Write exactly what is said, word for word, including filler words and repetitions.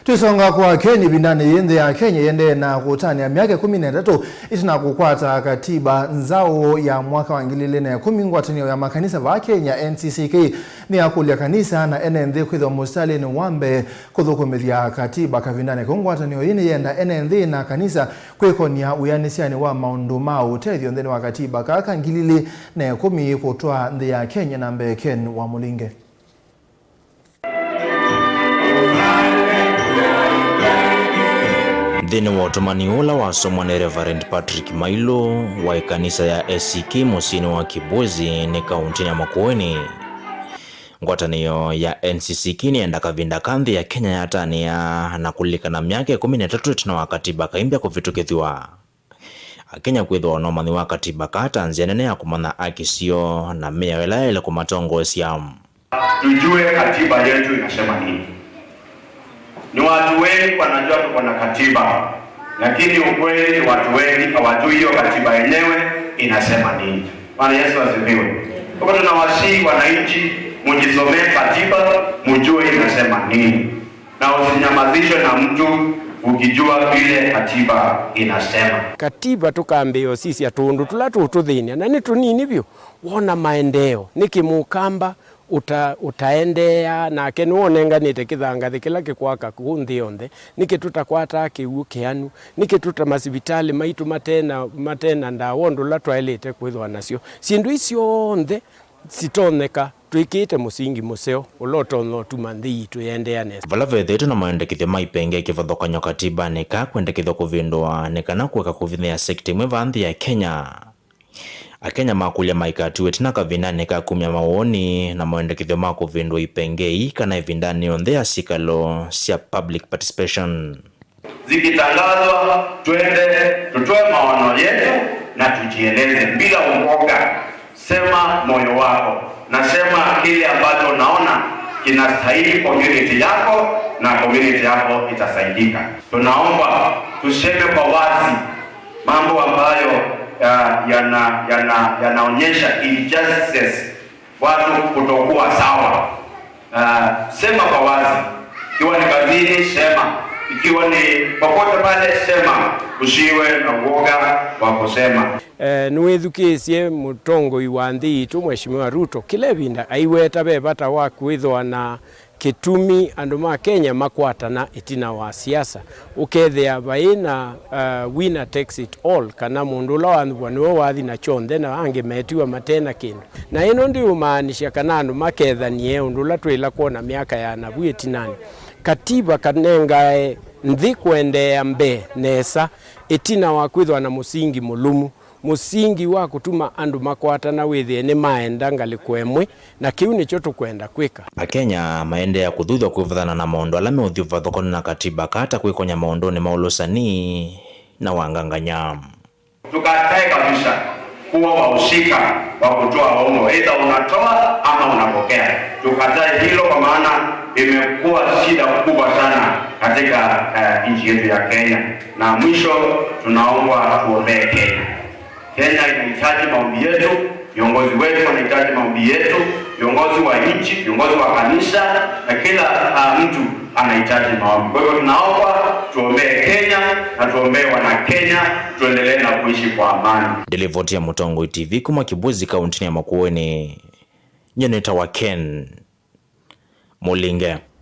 Twĩsonga kwa Kenya, ĩvindanĩ yĩĩ nthĩ ya Kenya yĩendee na kũtanĩa myaka ĩkũmi na ĩtatũ ĩtina kũkwata katiba nzaũ ya mwaka wa ngili ilĩ na ĩkũmi. Ngwatanĩo ya makanisa vaa Kenya, N C C K, nĩyakũlya kanisa na ene nthĩ kwĩthĩwa mũsitalĩnĩ wa mbee kũthũkũmĩthya katiba kavindanĩ kau. Ngwatanĩo ĩĩ nĩyenda ene nthĩ na kanisa kwĩkonia wĩanĩsyanĩ wa maũndũ ma ũtethyo nthĩnĩ wa katiba kaa ka ngili ilĩ na ĩkũmi kũtwaa nthĩ ya Kenya na mbee. Ken wa Mũlinge. Nthĩnĩ wa ũtũmani ũla wasomwa nĩ Reverend Patrick Mailu wa ĩkanisa ya A C K mũsyĩnĩ wa Kibwezi nĩ kaũntĩnĩ ya Makueni, ngwatanĩo ya N C C K nĩyenda kavinda ka nthĩ ya Kenya yatanĩa na kũlilikana myaka ĩkũmi na ĩtatũ ĩtina wa katiba kaimbya kũvĩtũkĩthw'a. Akenya kwĩthĩwa na ũmanyi wa katiba kaa ta nzĩa nene ya kũmanya aki syoo na mĩao ĩla yaĩle kũmatongoesya. Tujue katiba yetu inasema nini. Ni watu wengi wanajua tuko na katiba, lakini ukweli ni watu wengi hawajui hiyo katiba yenyewe inasema nini. Bwana Yesu asifiwe. Kwa hivyo tunawasihi wananchi, mujisomee katiba, mujue inasema nini. Na usinyamazishwe na mtu ukijua vile katiba inasema. Katiba tũkambĩĩa ũsisya tũũndũ tũla tũũtũthĩny'a, na nĩ tũnini vyũ. Wona maendeeo, nĩkĩ mũkamba ũta-, ũtaendeeaa, nake nĩwe ũnenganĩte kĩthangathĩ kĩla kĩkwaka kũu nthĩ yonthe? Nĩkĩ tũtakwataa kĩw'ũ kĩanu? Nĩkĩ tũta masivitalĩ maitũ matena, matena ndawa ũndũ ũla twaĩlĩte kwĩthĩwa nasyo? Syĩndũ ii syonthe sitonyeka twĩkĩĩte mũsingi mũseo ũla ũtonya ũtuma nthĩ yitũ yĩendeea nesa. Vala vethĩĩtwe na maendekethyo ma ipengee kĩvathũkany'o katibanĩ kaa kwendekethw'a kũvĩndũa nĩ kana kũeka kũvinyĩĩa sekita ĩmwe vaa nthĩ ya Kenya. Akenya makũlya maikatiwe ĩtina kavindanĩ ka kumya mawoni na maendekethyo ma kũvĩndũa ipengee ii kana ĩvindanĩ yonthe ya syĩkalo sya public participation. Zikitangazwa, twende tutoe maono yetu na tujieleze bila uoga. Sema moyo wako, na sema kile ambacho unaona kinastahili community yako, na community yako itasaidika. Tunaomba tuseme kwa wazi mambo ambayo, uh, yana, yana, yanaonyesha injustices, watu kutokuwa sawa. Uh, sema kwa wazi. Ikiwa ni kazini, sema. Ikiwa ni popote pale, sema. Usiwe na uoga wa kusema. Eh, nĩwĩthukĩĩsye mũtongoi wa nthĩ yitũ, Mheshimiwa Ruto, kĩla ĩvinda aiweta ve vata wa kwĩthĩwa na kĩtumi andũ ma Kenya makwatana ĩtina wa siasa. Ũkethĩa vai na, uh, winner takes it all, kana mũndũ ũla wanthuvwa nĩwe wathi na kyonthe, na angĩ metiwa mate na kĩndũ. Na ĩno ndĩũmaanisya kana andũ makethanie ũndũ ũla twĩla kwona myaka ya navu ĩtinanĩ. Katiba kanengae nthĩ kũendeea mbee nesa ĩtina wa kwĩthwa na mũsingi mũlũmu, mũsingi wa kũtuma andũ makwatana wĩthĩe nĩmaenda ngalĩko ĩmwe, na kĩu nĩkyo tũkwenda kwĩka. Akenya maendeea kũthuthw'a kwĩvathana na maũndũ ala meũthyũvathũkany'a na katiba kaa ta kwĩkonya maũndũnĩ ma ũlũsani na wangangany'a. Tukatae kabisa kuwa wahusika wa kutoa hongo, either unatoa ama unapokea. Tukatae hilo, kwa maana imekuwa shida kubwa sana katika, eh, nchi yetu ya Kenya. Na mwisho, tunaomba tuombee Kenya. Kenya inahitaji maombi yetu, viongozi wetu wanahitaji maombi yetu, viongozi wa nchi, viongozi wa kanisa, na kila, ah, mtu anahitaji maombi. Kwa hivyo tunaomba tuombee Kenya na tuombee wana Kenya, tuendelee na kuishi kwa amani. Ndĩlivoti ya Mũtongoi T V kuma Kibwezi, kaunti ya Makueni, nyie nĩtawa Ken Mũlinge.